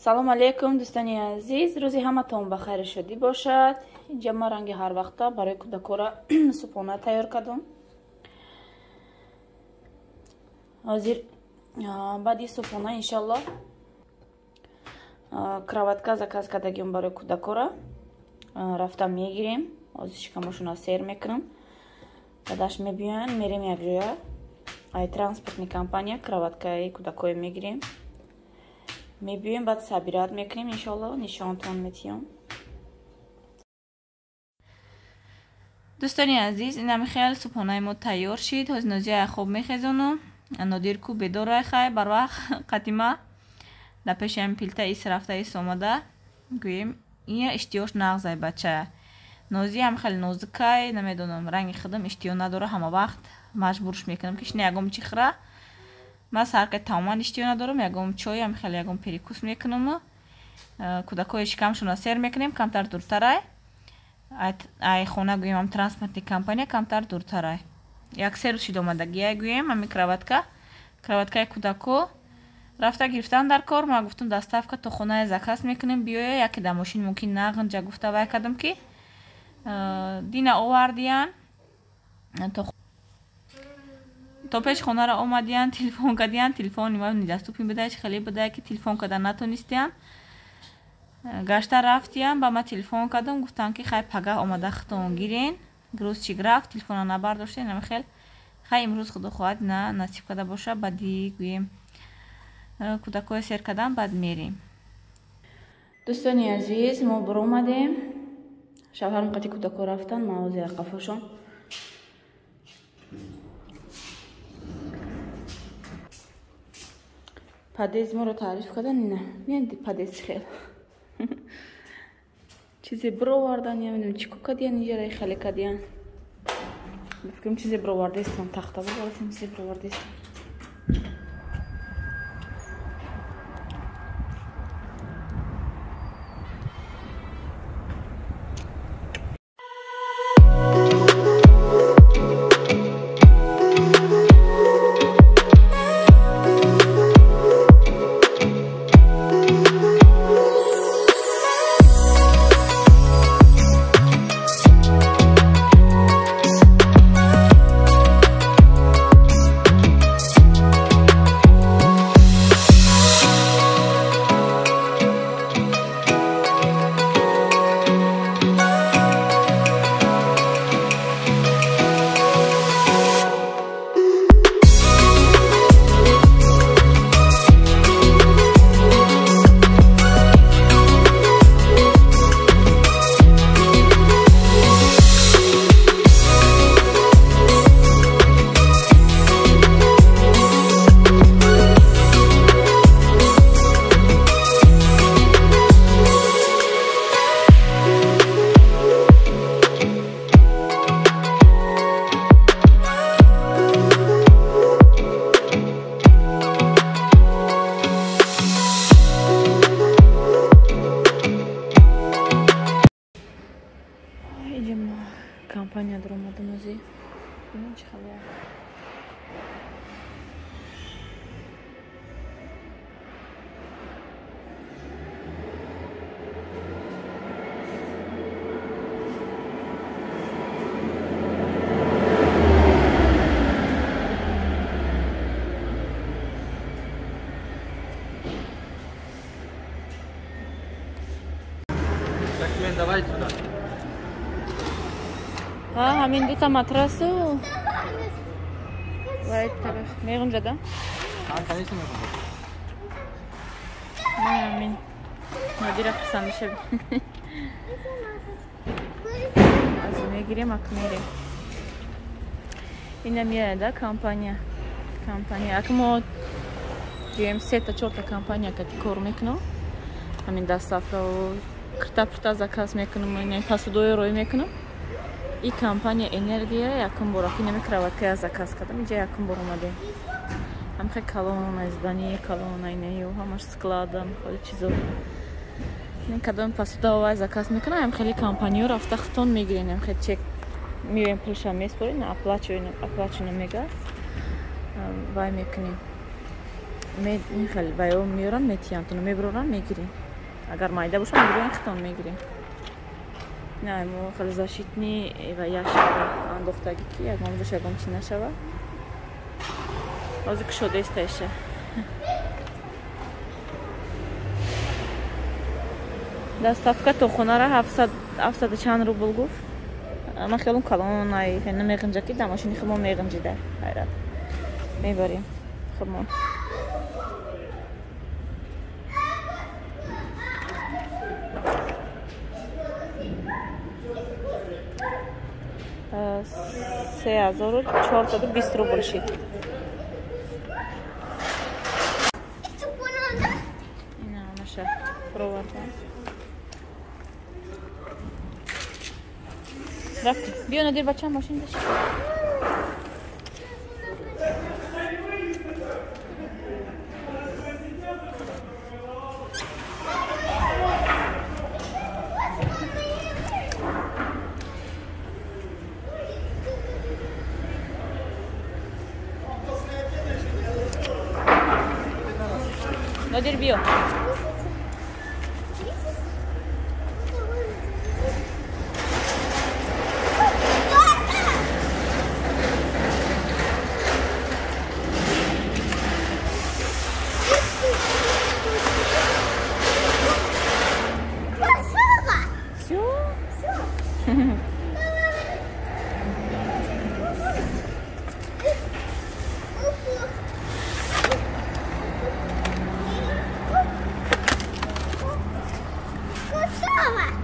Салом алейкум, дӯстони азиз. Рӯзи ҳаматон ба хайру шодӣ бошад. Инҷа ман ранги ҳар вақта барои кӯдакора субҳона тайёр кардам. Ҳозир баъди субҳона иншаллоҳ кроватка заказ кардагиам барои кӯдакора. Рафта мегирем. Ҳозир шикамошона сер мекунам. Баъдаш мебиёянд, мерем якҷоя. Ай транспортни компания кроваткаи кӯдакое мегирем. Мебиёем, баъд сабират мекунем, иншаллоҳ нишонтон метиём. Дӯстони азиз, инами хел субҳонаи мо тайёр шид. Ҳозир Нозия хоб мехезонум. Нодир ку бедорай хай барвақт қатима дар пеши ҳами пилта ис рафта ис омада. Гӯем ия иштиёш нағзай бача. Нозия ҳам хеле нозукай, намедонам ранги худам иштиё надора, ҳама вақт маҷбурш мекунам ки шина ягом чӣ хӯра. Ман сарка тамоман иштиё надорам, ягом чой ҳам хеле ягом перекус мекунам. Кӯдакҳои шикамшона сер мекунем, камтар дуртарай. Ай хона гӯем ҳам транспортни компания камтар дуртарай. Як се рӯз шид омадагия гӯем ҳами кроватка, кроваткаи кӯдако рафта гирифтан дар кор. Ман гуфтам доставка то хонае заказ мекунем, биёя яке дар мошин мумкин нағинҷа гуфта вай кардам ки дина овардиян то пеш хонаро омадиян, телефон кардиян, телефони ман недоступен буда, хеле буда ки телефон карда натонистиян. Гашта рафтиян, ба ман телефон кардам, гуфтанд ки хай пагаҳ омада худтон гирен. Грузчик рафт, телефона набардоштен, ами хел хай имрӯз худо хоҳад на насиб карда боша, баъди гӯем кӯдакҳое сер кардан, баъд мерем. Дӯстони азиз, мо баромадем. Шавҳарам қати кӯдакҳо рафтан, ман ҳозир қафошон. Подъезд моро таъриф кардан, ина бинед подъезд чӣ хел чизе бировардан, намедонам чӣ кор кардиян, инҷара хеле кардиян. Бификрам чизе бировардаистам, тахта бировардастам, чизе бировардаистам. Компания даромадам ози. Бинед чӣ хеле. Документ давай сюда. Ҳамин дута матрасу вай тараф меғунҷада? Конечно, меғунҷад. Ҳамин Нодира хурсанд мешавӣ. Аз мегирем, ак мерем. Ина меяда компания. Компания. Ак мо гӯем сета чорта компания кати кор мекунам. Ҳамин доставкау кирта-пирта заказ мекунам, посудои рой мекунам. И компания Энергия якум бор аки нами кроваткая заказ кардам. Инҷа якум бор омадем. Ҳамхе калона здание, калона инаю, ҳамаш складам, хеле чизо. Ин кадом посуда овай заказ мекунам, ҳам хеле компаниё рафта худтон мегирен, ҳам хеле чек меоем, пулша меспорем, оплачиваем, оплачено мега. Вай мекунем. Михел ваё меоран, метиянтону мебироран, мегирин. Агар майда боша, мебироран, хитон мегирин. Не, мо хеле защитный ва яшика андохтаги ки ягон ҷош ягон чи нашава. Ҳозир кушодаиста иша. Доставка то хонара 700 чанд рубл гуфт. Ман хелум калон ай намеғинҷа ки дар машини худмон меғинҷида. Ҳайрат. Мебарем худмон. 3420 рубл шид. Ина наша проварда. Рафтем. Биё Нодир бачам машин дашт. Нодир биё.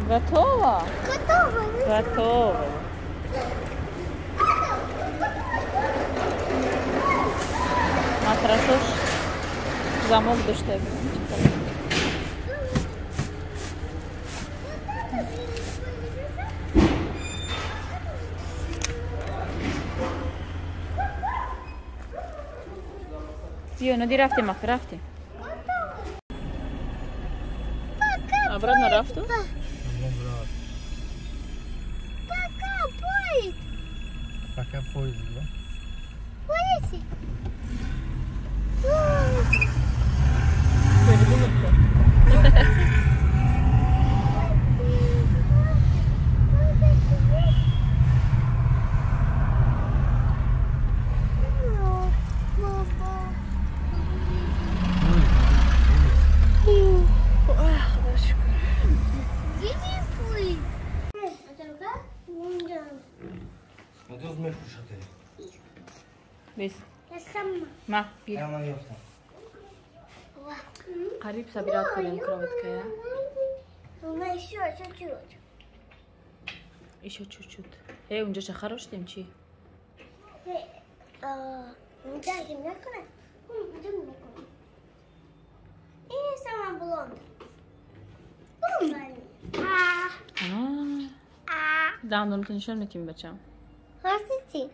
Готово? Готово. Готово. Матрасош замок дошта. Биё, Нодир, рафтем, охир рафтем. Обратно рафту? Пока поезд. Пока поезд, да? Поезд. Ма, бир. Қариб собирать кардем кроватка, я. Еще чуть-чуть. Еще чуть-чуть. Унҷа ча хароштем чи? Унҷа накунад. Унҷа накунад. Ин сама блонд. Дандонато нишон метим бачам. Хотите?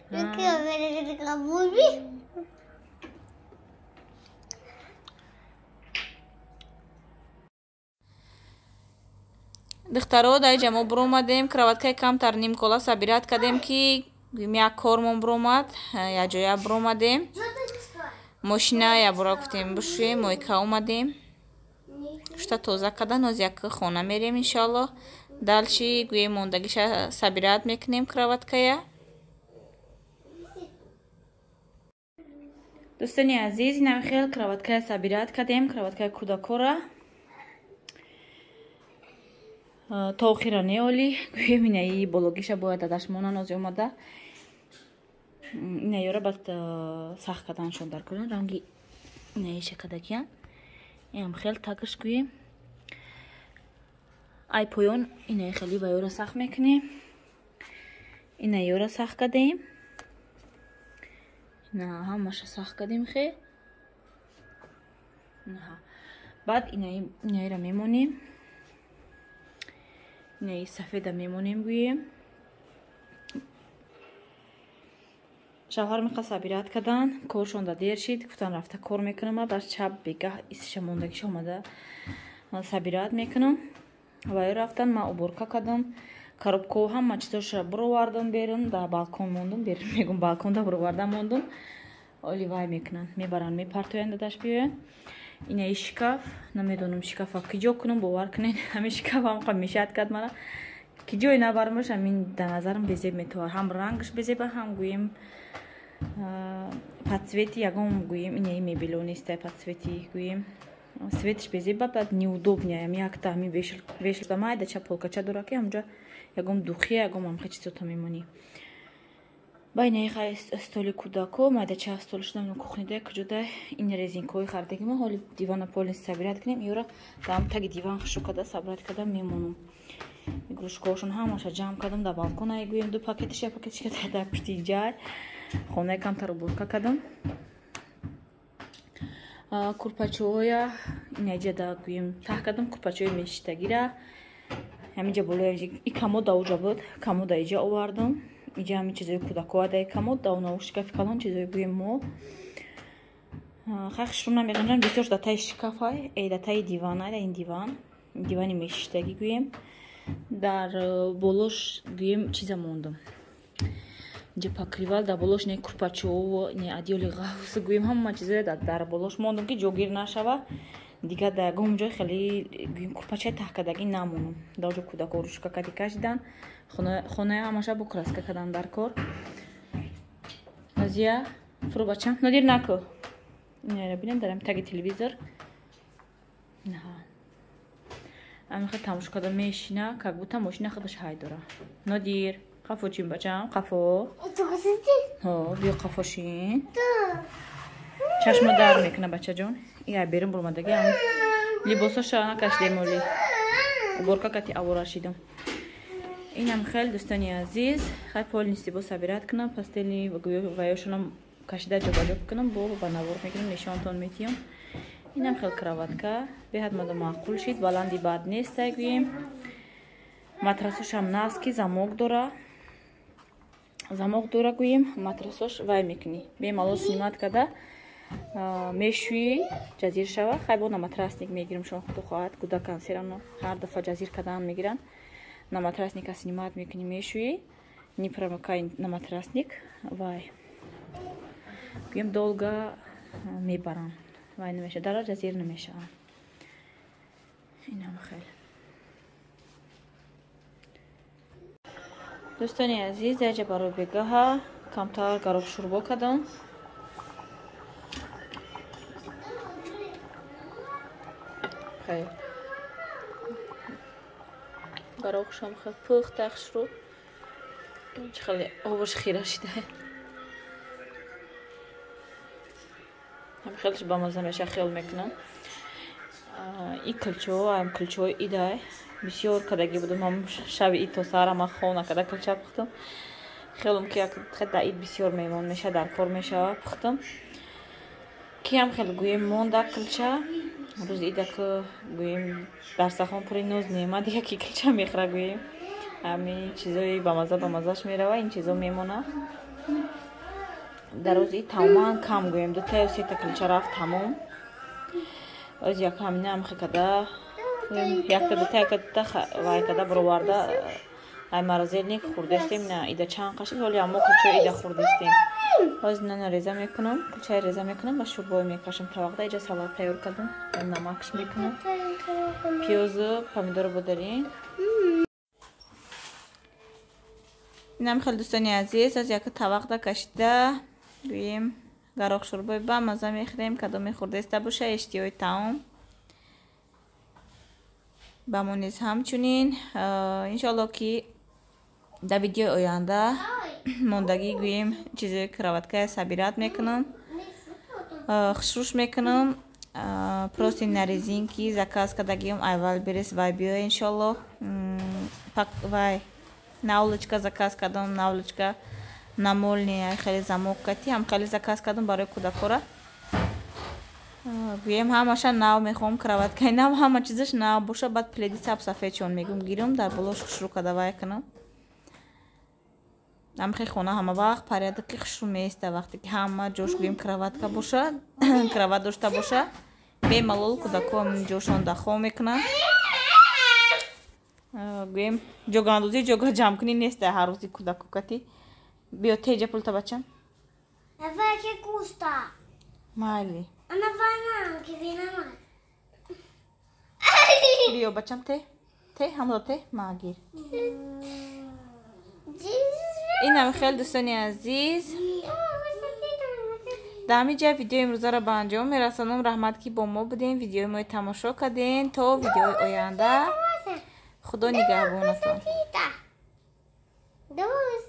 Духтаро, дар инҷа мо буромадем, кроваткаи камтар нимкола собират кардем, ки як кормон буромад, якҷоя буромадем. Мошина якбора гуфтем бушӯем, мойка омадем. Шута тоза кардан, ҳоз як хона мерем иншоалло. Дальше гӯем мондагиша собират мекунем кроваткая. Дӯстони азиз, инам хел кроваткая собират кардем, кроваткаи кӯдакора. То охира неоли, гӯем инаи бологиша бояд дадаш монан ози омада. Инаёра баъд сахт карданшон дар кунан, ранги инаиша кардагиян. Инам хел тагш гӯем. Ай поён инаи хели ваёра сахт мекунем. Инаёра сахт кардем. Ина ҳамаша сахт кардем хе. Баъд инаиро мемонем. Инаи сафеда мемонем гӯем. Шавҳар мехост собират кардан, коршонда дер шид, гуфтан рафта кор мекунам, баъд шаб бегаҳ исша мондагиша омада собират мекунам. Ваё рафтан, ман уборка кардам, коробкао ҳама чизоша буровардам берун, дар балкон мондум, берун мегум, балконда буровардам мондум. Оли вай мекунанд, мебаранд, мепартоянд, дадаш биёянд. Ина и шкаф, намедонам шкафа киҷо кунам, бовар кунед, ҳамин шкаф ҳам мешад кард мара. Ки ҷое набармаш, ҳамин дар назарам безеб метавар. Ҳам рангаш безеба, ҳам гӯем по цвети ягон гӯем инаи мебело нестай по цвети гӯем. Светиш безеба, баъд неудобня. Ям якта ҳамин вешал майда ча полкача дора ки ҳамҷа ягон духия, ягон ҳамхе чизота мемонӣ. Ба инаи хай столи кӯдако, майдача стол шудам кухнида куҷода ин резинкаҳои харидаги ма ҳоли дивана полностью собирать кунем, ёра даам таги диван хушук карда собирать карда мемонам. Игрушкаҳошон ҳамаша ҷамъ кардам дар балкон, ай гӯем ду пакетиш, як пакетиш карда дар пушти ҷай. Хонаи камтар уборка кардам. Курпачаҳоя инаҷа да гӯем таҳ кардам, курпачаҳои мешиштагира. Ҳаминҷа болои и комод ауҷа буд, комода иҷа овардам. Иҷа ҳамин чизои кӯдакоа даи комод, да унав шкафи калон чизои гӯем мо. Хай хушрӯ намеғанҷам, бисёр да таи шкафай, э да таи дивана, да ин диван, дивани мешиштагӣ гӯем. Дар болош гӯем чиза мондам. Инҷа покрывал, дар болош не курпачаҳо, не одеяли ғафс гӯем, ҳама чизое дар болош мондам ки ҷогир нашава. Дигар дар ягон ҷой хеле гӯем курпачаи таҳкардагӣ намонам. Дар ҷо кӯдако ручка кади кашидан, хонаи ҳамаша бо краска кардан дар кор. Назия, фурӯ бачам, Нодир наку. Инара бинем дар ҳами таги телевизор. Амихе тамошо карда мешина, как будто мошина худаш ҳай дора. Нодир, қафо чин бачам, қафо. Ҳо, биё қафо шин. Чашмо дар мекуна бачаҷон. Ия берун бурмадаги ам либосоша накашидем оли. Уборка кати авора шидам. Инам хел дӯстони азиз, хай полностью бо собирать кунам, постельни ваёшонам кашида ҷобаҷо кунам, бо ба навор мегирам, нишонтон метиҳам. Инам хел кроватка, беҳад мада маъқул шид, баланди бад нестай гӯем. Матрасошам наст ки замок дора. Замок дора гӯем, матрасош вай мекунӣ. Бемалол снимать карда мешӯӣ, ҷазир шава. Хай бо наматрасник мегирам, шон худо хоҳад, кӯдакан серано ҳар дафъа ҷазир кардан мегиранд. Наматрасника снимать мекунӣ, мешӯӣ, не промокай наматрасник, вай гӯем долго мебарам, вай намеша, дара ҷазир намешаванд. Инам хел. Дӯстони азиз, даҷа барои бегаҳа камтар гароб шӯрбо кардам. Хай гароқшам хел пухта хушрӯ. Чӣ хеле обаш хира шида. Ҳам хелеш бамаза меша хел мекунам. И килчо, ам килчои идай. Бисёр кардагӣ будам, ҳам шаби ид то саҳара ман хона карда килча пухтам. Хелом ки як дар ид бисёр меҳмон меша, дар кор мешава, пухтам. Ки ҳам хел гӯем монда килча. Рӯзи ида ки гӯем дар сахон пури ноз неъмат дига ки килча мехӯра гӯем. Ҳамин чизои бамаза бамазаш мерава, ин чизо мемона. Дар рӯзи ид тамоман кам гӯем, дута ё сета килча рафт тамом. Оз як ҳамина ҳамхе када якта дута якта дута вай када бароварда ай морозильник хӯрдестем. На ида чанд қашид, ҳоли ҳамо килчаи ида хӯрдестем. Ҳозир нана реза мекунам, килчаи реза мекунам ва шӯрбое мекашам тавақда. Иҷа салат тайёр кардам, намакш мекунам, пиёзу помидору бодарин. Инам хел дӯстони азиз, аз як тавақда кашида гӯем гароқ шӯрбои бамаза мехӯрем. Кадоме хӯрдеста боша, иштиҳои таом. Ба мо низ ҳамчунин. Иншоалло ки дар видеои оянда мондагӣ гӯем чизи кроваткая собирать мекунам, хушрӯш мекунам. Просто на резинки заказ кардагиам, айвал берес вай биёя иншоалло. Вай наволочка заказ кардам, наволочка на молния хеле замок кати ҳам хеле заказ кардам барои кӯдакора. Гӯем ҳамаша нав мехоҳам, кроваткаи нав, ҳама чизаш нав боша. Баъд пледи саб сафедшон мегӯм гирам, дар болош хушрӯ карда вай кунам. Ҳамхе хона ҳама вақт порядоки хушрӯ меиста. Вақте ки ҳама ҷош гӯем кроватка боша, кроват дошта боша, бемалол кӯдако ҷошон дахо мекунанд. Гӯем ҷогаандозӣ, ҷога ҷамъкунӣ нест ҳар рӯзи кӯдако кати. Биё теҷа пулта бачам. E vai che gusta. Майли. Она банан che viene male. Биё, бачам, те те ҳамро те магир. Инам хел, дӯстони азиз, дар ҳамин ҷа видеои имрӯзаро ба анҷом мерасонам. Раҳмат, ки бо мо будем, видеои мои тамошо кардем. То видеои оянда, Худо нигаҳбонатон. Dove